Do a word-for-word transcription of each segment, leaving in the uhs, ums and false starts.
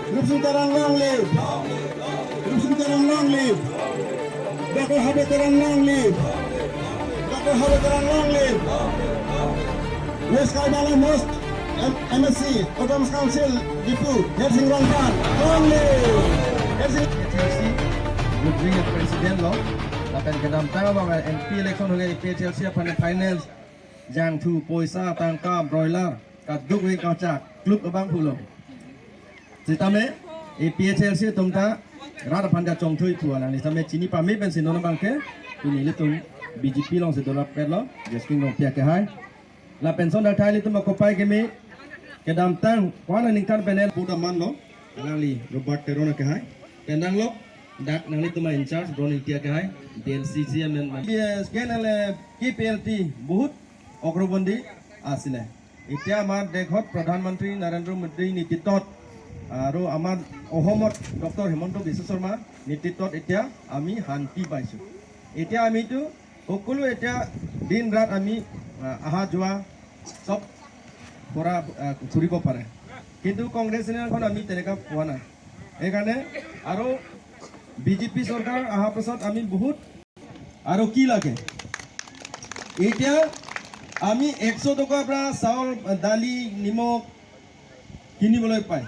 Rupsing Terang long live! Rupsing Terang long live! Doctor Habe Terang long live! Doctor Habe Terang long live! West Karbi Anglong Most M- MAC, Autonomous Council, Diphu, Hersing Rongphar, long live! Hersing H L C, Gudring President lo, lapen kedamtang abang M P election hule A P H L C aphan finance, jangthu, poisa, tangka, broiler, kaduk we kachak, kluk abang pulo. Sitame, A P H L C atum ta, rat aphan kachongthui pu alang, sitame chini pame pensi non abang ke, pini ilitum B J P alongsi dolap petlo, Jasking Rongpi akehai. Lapen son dak thai ilitum akopai keme, kedamtang, wana ningkan panel puda manlo, alangli Robert Teron akehai. Pen danglo, dak nanglitum a-in-charge, Bron Ingti akehai, D L C C M and Yes, K N L F, K P L T, বহুত অগ্ৰগতি আছিলে। এতিয়া আমাৰ দেশত প্ৰধানমন্ত্ৰী নৰেন্দ্ৰ মোদীৰ নেতৃত্বত আৰু আমাৰ অসমত ডক্টৰ হিমন্ত বিশ্ব শৰ্মা নেতৃত্বত এতিয়া আমি শান্তি পাইছোঁ। এতিয়া আমিতো সকলো এতিয়া দিন ৰাত আমি, আহ, অহা যোৱা চব কৰা, আহ, কৰিব পাৰে, কিন্তু কংগ্ৰেছ ইউনিয়নখন আমি তেনেকুৱা পোৱা নাই। সেইকাৰণে আৰু বি জে পি চৰকাৰ অহাৰ পাছত আমি বহুত আৰু কি লাগে? এতিয়া আমি একশ টকাৰ পৰা চাউল, দালি, নিমখ কিনিবলৈ পায়,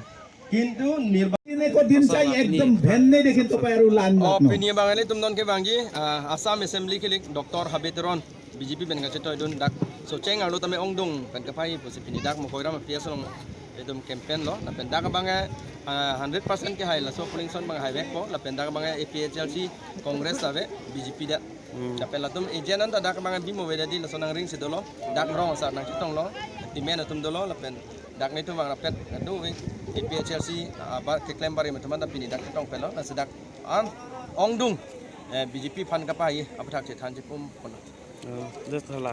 কিন্তু নিৰ্বাচন Ini ko din sa ekdom bhenne dekhin to paru lan Oh, matno. Pini abang ilitum non kevangji, ah, Assam Assembly kilik Doctor Habe Teron B J P pen kachetoidun dak Socheng arlo tame ongdung pen kapai pusi pini dak Mokoiram P S along itum campaign lo, lapen dak abang, ah, hundred percent kehai laso polling son abang haivekpo, lapen dak abang A P H L C Congress ave B J P dak. Hmm. Lapen latum agent anta dak abang bimo veda di laso nangring si dolo, dak rong asar nangchetonglo, timen atum dolo, lapen dak netum abang rapet adu A P H L C, ah, ba keklem bari atum anta pini dak chetong pelo, lasi dak an ongdung, eh, B J P aphan kapai aphuthak chethan chepum kono. Oh, just hala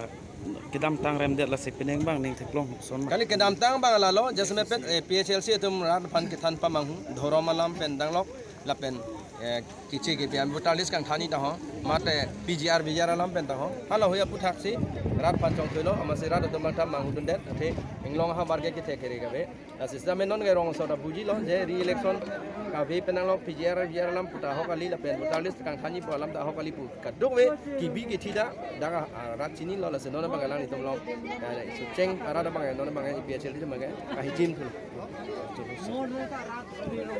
kedamtang remdet lasi penang abang ning theklong son ma. Kali kedamtang abang lalo, just mepet, eh, A P H L C atum rat aphan kethan pamanghu, dhorom alam pen danglok, lapen, eh, kiche ke biam voter list kangthani ta ho, mate P G R, V G R alam pen ta ho. Hala hoya aphuthak si rat aphan chongthuilo, amatsi rat atum abang ta manghudundet, athe inglong ha marge kithe kere kave. Lasi sitame non ke rong asar ta bujilo je re-election kave penang lo P G R, V G R alam pu ta ahok kali lapen voter list kangthani pu alam ta ahok kali pu. Kadokave kibi kithi ta dak, ah, rat chinilo, lasi non abang alanglitum along, eh, Socheng arat abang, non abang A P H L C abang, eh, kahijim thu.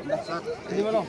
Dah, sat. Ini mana?